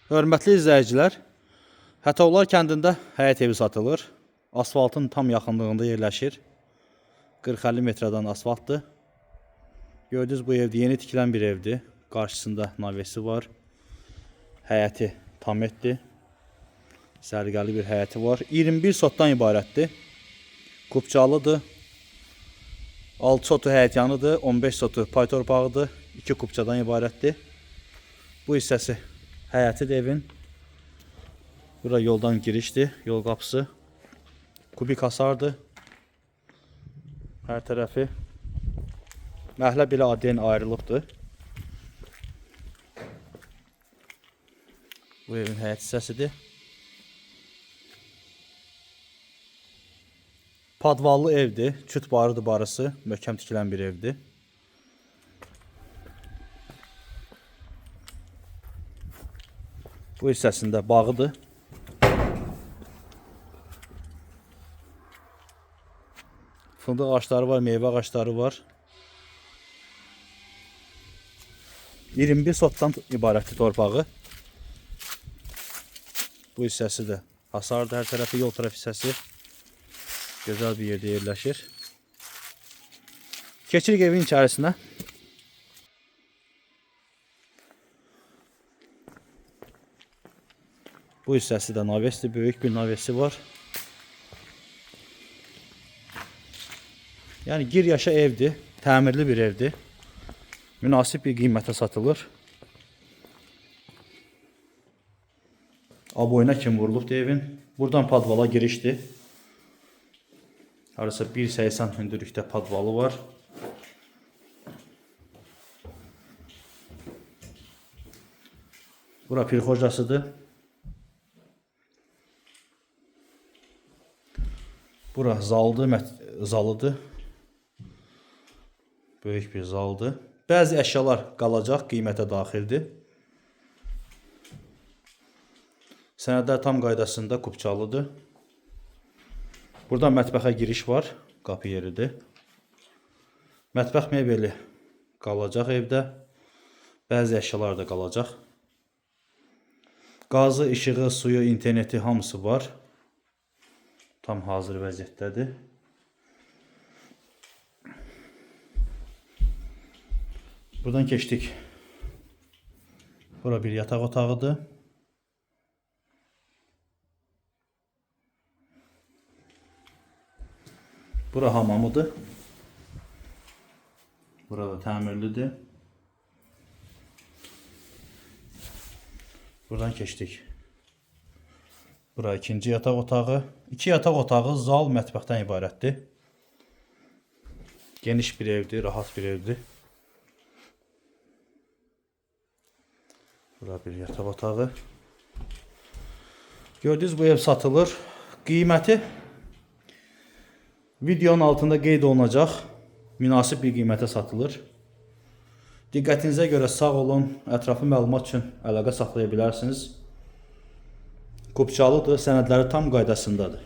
Hörmətli izləyicilər, Hətovlar kəndində həyət evi satılır. Asfaltın tam yaxınlığında yerləşir. 40-50 metrdən asfaltdır. Gördüyünüz bu evdir, yeni tikilən bir evdir. Qarşısında navesi var. Həyəti tam etdi. Səliqəli bir həyəti var. 21 sotdan ibarətdir. Kupçalıdır. 6 sotu həyət yanıdır, 15 sotu pay torpağıdır. 2 kupçadan ibarətdir. Bu hissəsi həyətidir evin. Bura yoldan girişdir, yol qapısı. Kubik hasardır. Hər tərəfi. Məhəllə belə adyen ayrılıbdır. Bu evin həyət hissəsidir. Padvallı evdir. Küt barıdır barısı. Möhkəm tikilən bir evdir. Bu hissəsində bağıdır. Fındıq ağacları var, meyvə ağacları var. 21 sotdan ibarətdir torpağı. Bu hissəsi də hasardır. Hər tərəfi yol tərəf hissəsi. Gözəl bir yerdə yerləşir. Keçirik evin içərisinə. Bu hissəsi də navesdir. Böyük bir navesi var. Yəni gir yaşa evdir. Təmirli bir evdir. Münasib bir qiymətə satılır. Aboyuna kim vurulubdur evin. Buradan padvala girişdir. Harasa 1.80 hündürlükdə padvalı var. Bura pirxocasıdır. Bura zaldır, zalıdır. Böyük bir zaldır. Bəzi əşyalar qalacaq, qiymətə daxildir. Sənədlər tam qaydasında kupçalıdır. Buradan mətbəxə giriş var, qapı yeridir. Mətbəx mebeli qalacaq evdə. Bəzi əşyalar da qalacaq. Qazı, işığı, suyu, interneti hamısı var. Tam hazır vəziyyətdədir. Buradan keçdik. Bura bir yataq otağıdır. Bura hamamıdır. Burada təmirlidir. Buradan keçdik. Bura ikinci yataq otağı. İki yataq otağı, zal, mətbəxdən ibarətdir. Geniş bir evdir, rahat bir evdir. Bura bir yataq otağı. Gördüyünüz bu ev satılır. Qiyməti videonun altında qeyd olunacaq. Münasib bir qiymətə satılır. Diqqətinizə görə sağ olun. Ətraflı məlumat üçün əlaqə saxlaya bilərsiniz. Kupçalıdır, sənədləri tam qaydasındadır.